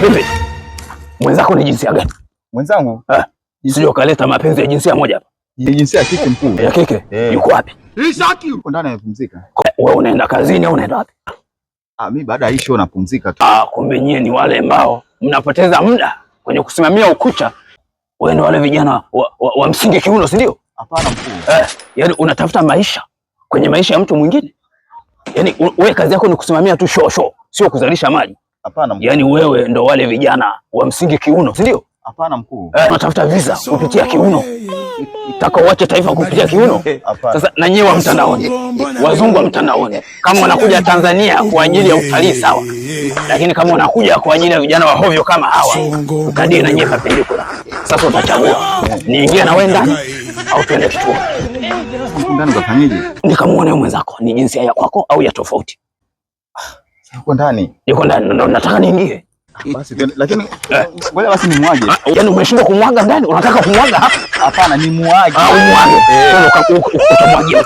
Vipi? Mwenzako ni jinsia gani? Mwenzangu? Eh. Sio kaleta mapenzi ya jinsia moja hapa. Ni jinsia ya kike mkuu. Ya kike? Eh. Yuko wapi? Yuko ndani anapumzika. Wewe unaenda kazini au unaenda wapi? Ah, mimi baada ya hii show napumzika tu. Ah, kumbe nyie ni wale ambao mnapoteza muda kwenye kusimamia ukucha. Wewe ni wale vijana wa msingi kiuno, si ndio? Hapana mkuu. Eh, yani unatafuta maisha kwenye maisha ya mtu mwingine. Yaani wewe kazi yako ni kusimamia tu show show, sio kuzalisha mali. Hapana mkuu. Yaani wewe ndo wale vijana wa msingi kiuno, si ndio? Hapana mkuu. Eh, unatafuta visa kupitia kiuno. Taka uache taifa kupitia kiuno. Hapana. Sasa na nyewe wa mtandaoni, wazungu wa mtandaoni, kama wanakuja Tanzania kwa ajili ya utalii sawa, lakini kama wanakuja kwa ajili ya vijana wa hovyo kama hawa, ukadie na nyewe perpendicular. Sasa utachagua niingie na wewe ndani au tuende kituo. Mkuu, ndani utafanyaje? Nikamuone huyo mwenzako ni jinsia ya kwako au ya tofauti. Yuko ndani. Yuko ndani, ndo nataka niingie. Basi twende, lakini ngoja basi nimwage. Ah, yaani umeshindwa kumwaga ndani, unataka kumwaga hapa? Hapana, nimwage. Ah, umwage. Eh. Sasa utamwagia.